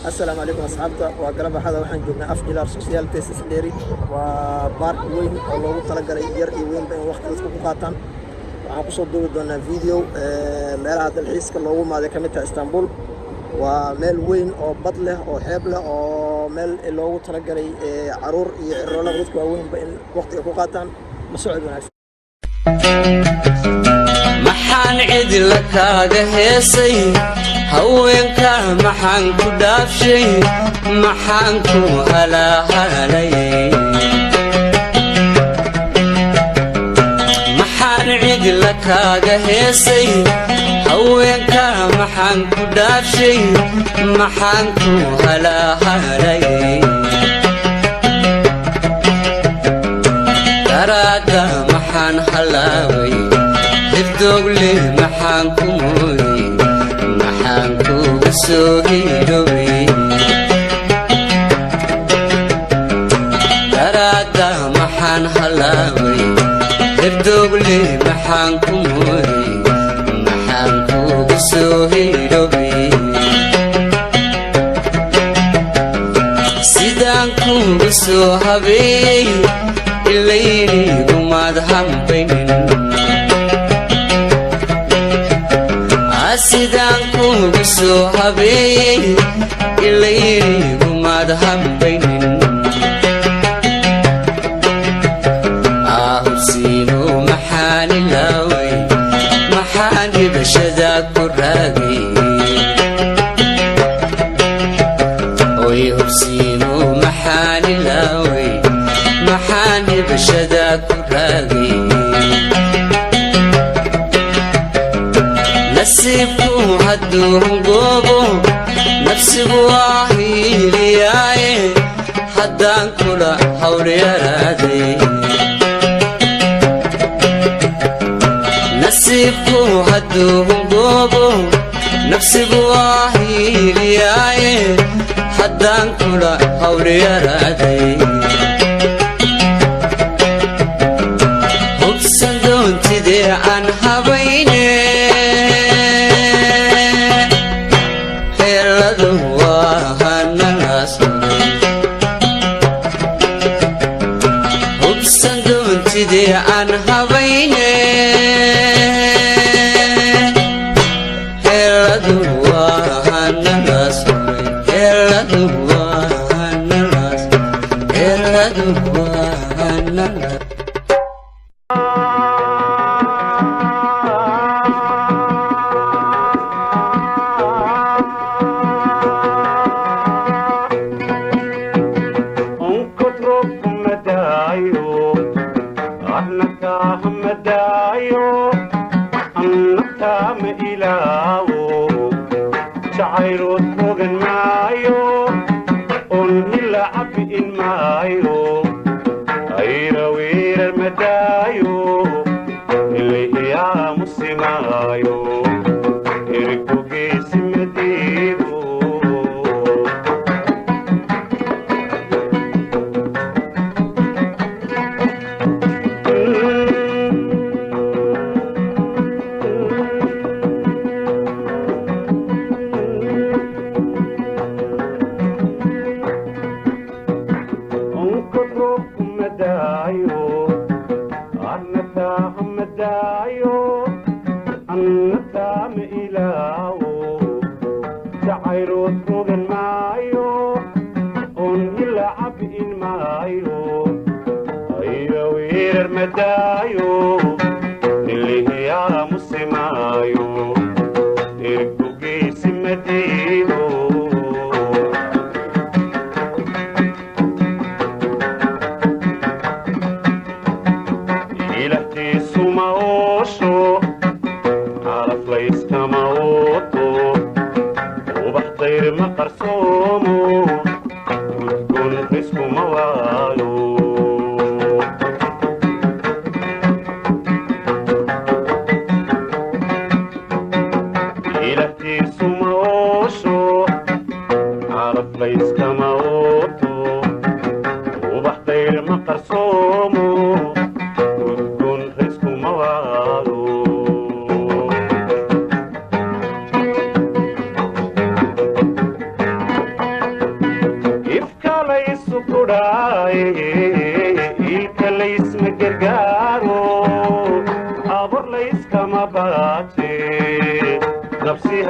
Asalaamu calaykum asxaabta. Waa galab Axada. Waxaan joognaa Avcilar Sosyal Tesisleri. Waa park weyn oo loogu talagalay yar iyo weynba in waqti dadku ku qaataan. Waxaan kusoo duubi doonaa video meelaha dalxiiska loogu maaday ka mid tahay Istanbul. Waa meel weyn oo bad leh oo xeeb leh oo meel loogu talagalay caruur iyo ciroolada, dadka waaweynba in waqti ay ku qaataan. La socod wanaagsan. Maxaan cidla kaaga heesay? Haweenka maxaan ku dhaafshay? Maxaan ku halaahalay? Maxaan cidla kaaga heesay? Haweenka maxaan ku dhaafshay? Maxaan ku halaahalay? Daraadda maxaan halaaway? Hirdoogle maxaan ku mooday? Maxaan kugu soo hiidhoway? Daraadda maxaan halaaway? Hirdoogle maxaan ku mooday? Maxaan kugu soo hiidhoway? Sidaan kugu soo habeeyey ilaynigumaad hambaynin. Sidaan kugu soo habeeyey ilaynigumaad hambaynin. Ahubsiino maxaan ilaaway? Maxaan dhibashada ku raagay? Oy hubsiino maxaan ilaaway? Maxaan dhibashada ku raagay? Nasiibku hadduu hungoobo, nafsigu waa hiiliyaaye, haddaan kula hawlyaraaday. Nasiibku hadduu hungoobo, nafsigu waa hiiliyaaye, haddaan kula hawlyaraaday. Hubsan doontidee aan habayne, heelladu waa hanalaas. Hubsan doontidee aan habayne, heelladu waa hanalaas. Heelladu waa hanalaas. Heelladu waa hanalaas.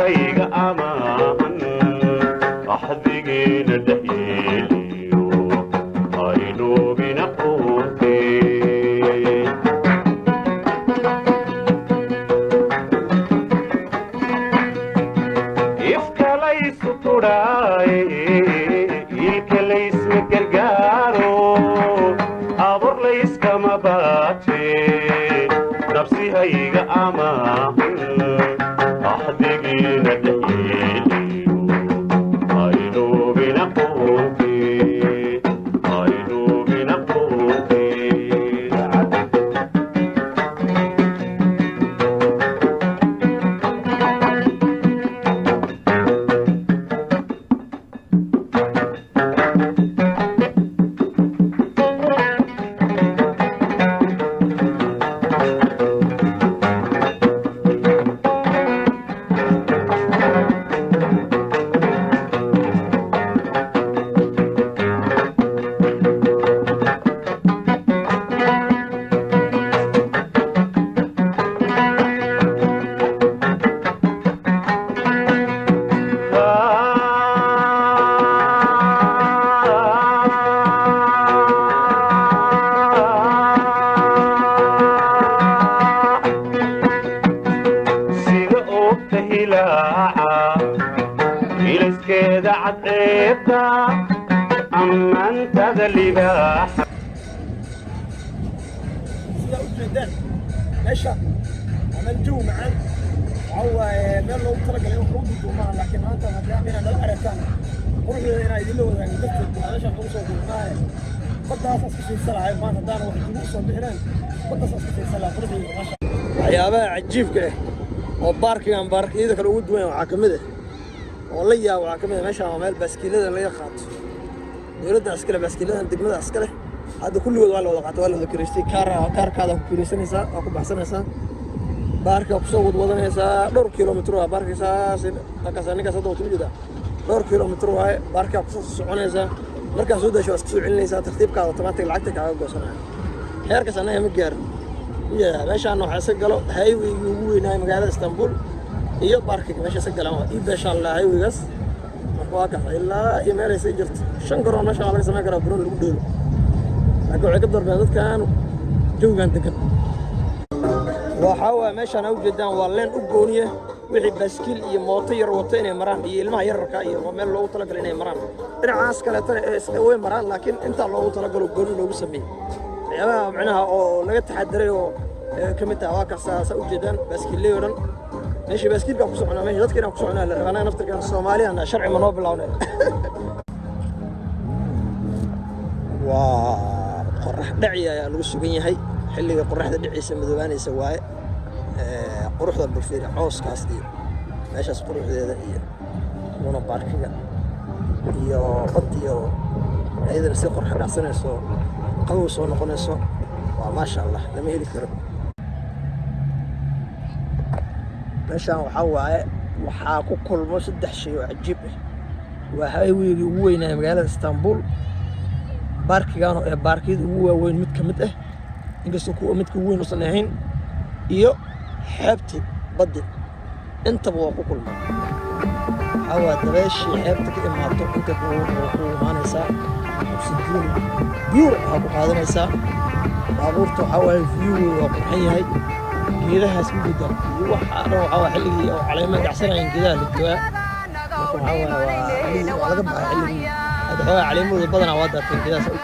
Nafsihayga amaahan axdigiina dhex yeeliyo aynoobina qoonte. Ifkalaysu tudhaaye, ilkalaysma gargaaro, abor layskama baate. Nafsihayga amaahan axdigiina dhex yeeliyo aynoobina qoonte, aynoobina qoonte. Sida oogta hilaaca, ilaskeeda cadceebta, ammaantada libaaxa. Sidaa u jeedaan, meesha waa meel jawi macaan. Waxaa waaye meel loogu talagalay in wax lagu duuduubo maaha, laakiin maanta maadaama inaad nala aragtaan quruxdeeda, inaa idinla wadaagno darteed baa meeshaan lagu soo duubnaaye. Baddaas iska fiirsan lahay maanta haddaan wax dib u soo bixineen, baddaas iska fiirsan lahay quruxdeeda, maasha. Waxyaabaha cajiibka ah oo baarkigan baarkiyada kale ugu duwan waxaa ka mid ah oo la yaabo, waxaa ka mid ah meeshaan waa meel baaskiilada laga qaato. Dowladda iskale baaskiiladan, degmada iskale. Hadda kulligood waa la wada qaatay, waa la wada kireystay. Kaarkaada ku kireysanaysaa, waa ku baxsanaysaa, baarka kusoo wadwadanaysaa. Dhowr kilomitr waa baarka saas halkaas, ninkaas hadda wata jeeda, dhowr kilomitr waaye. Baarkaa kusoo soconaysaa, markaa soo dasho waa iska soo celinaysaa tartiibkaada, automatic lacagta kaaga goosanaya. Heerkaas annaga ma gaarin. Ya, meeshaan waxaa iska galo highwaygii ugu weynaay magaalada Istanbul iyo baarkiga meesha iska galaan waa ii beeshaan laa highwaygaas. Marka waa kax ilaa iyo meel ay sii jirto shan garoon meesha waa laga samayn karaa, garoon lagu dheelo, laakiin waxay ka doorbeen dadkan jawigan degan. Waxaa waaye meeshaan aa ujeedaan waa leen u gooniya wixii baaskiil iyo mooto yar wato inay maraan, iyo ilmaha yararka, iyo waa meel loogu talagalay inay maraan. Dhinacaas kaleetana way maraan, laakiin intaa loogu talagalo gooni loogu sameeyey, waxyaabaha macnaha oo laga taxadiray oo ka mid taha waa kaas. Saa ujeedaan baaskiilley oo dhan meeshii baaskiilkaa ku soconaa, meesha dadka inaan ku soconaa la rabaa. Annaga naftirkan Soomaaliyana sharci ma noo bilownay. Waa qorax dhaci ayaa lagu sugan yahay, xilliga qoraxda dhiciisa madoobaanaysa waaye. Quruxda bulfiiri, cooskaas iyo meeshaas quruxdeeda iyo luna baarkiga iyo bad iyo ayadana si qorax dhacsanayso, qabow soo noqonayso, waa maasha Allah, lama heli karo. Meeshaan waxaa waaye waxaa ku kulmo saddex shay oo cajiib ah: waa highwaygii ugu weynaa magaalada Istanbul, baarkigan oo ee baarkiyada ugu waaweyn mid ka mid ah, inkastoo kuwa midka ugu weyn uusan ahayn, iyo xeebtii baddi. Intaba waa ku kulma. Waxaa waa dabeeshii xeebta ka imaato inta ku imaanaysaa, oxygen pure waxaa ku qaadanaysaa. Baabuurta waxaa waaye view waa qurxan yahay, geedahaas ujeeda iyo waxa dhan. Waxaa waa xilligii oo caleemaha dhacsanayeen geedaha la joogaa. Marka waxaa waaye waa xilligii waa laga baxay, xilligii hadda xoogaa caleemahooda badanaa waa daateen geedahaas.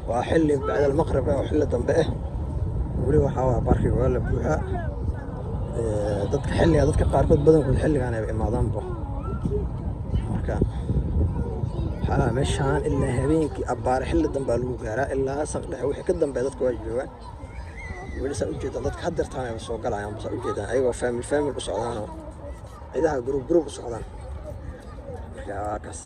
Waa xilli bacda almaqrib ah oo xilli dambe ah. Weli waxaa waa parkiga waa la buuxaa. Dadka xilliga, dadka qaarkood, badankood xilligan ay imaadaanba. Marka waxaa meeshaan ilaa habeenkii abbaare xilli dambaa lagu gaaraa, ilaa saq dhexe wixii ka dambeeya dadka waa joogaan weli. Saa ujeedaan, dadka haddeertaan ay soo galayaan. Saa ujeedaan, ayagoo family family u socdaanoo cidaha group group u socdaan. Marka waa kaas.